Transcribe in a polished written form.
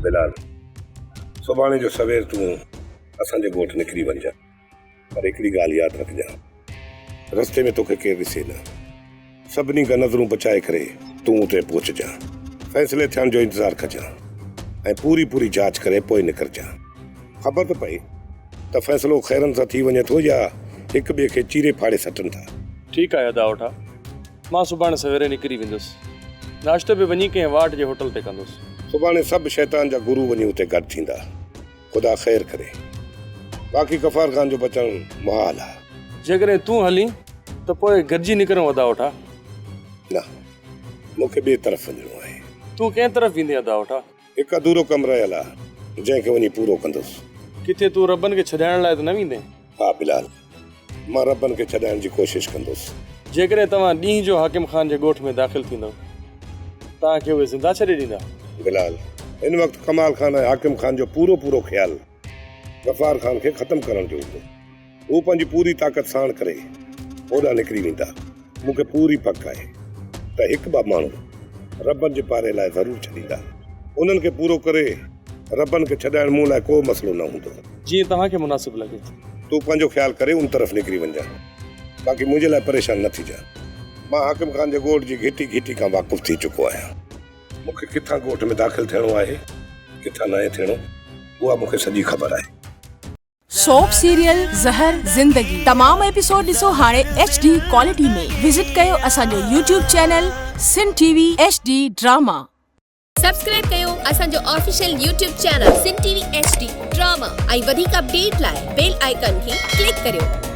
بلال، سڀاڻي جو سوير تون اسان جي ڳوٺ نڪري وڃجان، پر هڪڙي ڳالهه ياد رکجان، رستي ۾ توکي ڪير ڏسي نه. سڀني کان نظرون بچائي ڪري تون اتي پهچجان. فيصلي ٿيڻ جو انتظار ڪجان ۽ پوري پوري جاچ ڪري پوء نڪرجان. خبر ته پئي ته فيصلو خيرن سان ٿي وڃي ٿو يا هڪ ٻئي کي چيري ڦاڙي سٽن ٿا. ٺيڪ آهي ادا اوٺا، مان سڀاڻي سويري نڪري ويندس. ناشتو به وڃي ڪنهن واٽ جي هوٽل تي ڪندس. سڀاڻي سڀ شيطان جا گرو وڃي اتي گڏ ٿيندا. خدا خير ڪري. باقي غفار خان جو بچڻ محال آ. جيڪڏهن تون هلين ته پوء گڏجي نڪرون ادا اوٺا. نه، مون کي ٻئي طرف وڃڻو آهي. تون ڪنهن طرف ويندين ادا اوٺا؟ هڪ اڌورو ڪم رهيل آ، جنهن کي وڃي پورو ڪندس. ڪٿي تون ربن کي ڇڏائڻ لاء ته نه ويندين؟ ها بلال، مان ربن کي ڇڏائڻ جي ڪوشش ڪندس. جيڪڏهن توهان ڏينهن جو حاڪم خان جي ڳوٺ ۾ داخل ٿيندؤ، توهان کي اهي زنده ڇڏي ڏيندا؟ بلال، هن وقت ڪمال خان ۽ حاڪم خان جو پورو پورو خيال غفار خان کي ختم ڪرڻ جو هوندو. هو پنهنجي پوري طاقت ساڻ ڪري هوڏانهن نڪري ويندا. مون کي پوري پڪ آهي ته هڪ ٻه ماڻهو ربن جي پاري لاء ضرور ڇڏيندا. انهن کي پورو ڪري ربن کي ڇڏائڻ مون لاء ڪو مسئلو نه هوندو. جيئن توهان کي مناسب لڳي. تون پنهنجو خيال ڪري ان طرف نڪري وڃجان. باقي منهنجي لاء پريشان نه ٿجان. مان حاڪم خان جي ڳوٺ جي گهٽي گهٽي کان واقف ٿي چڪو آهيان. مون کي ڪٿان ڳوٺ ۾ داخل ٿيڻو آهي، ڪٿان ناهي ٿيڻو، اها مون کي سڄي خبر آهي. سوپ سيريل زهر زندگي تمام ايپيسوڊ ڏسو هاڻي ايڇ ڊي ڪوالٽي ۾ وزٽ ڪيو اسان جو YouTube channel Sindh T V H D drama. Subscribe ڪيو اسان جو official YouTube channel Sindh T V H D drama ۽ وڌيڪ اپڊيٽ لاء بيل آئيڪان کي ڪلڪ ڪريو.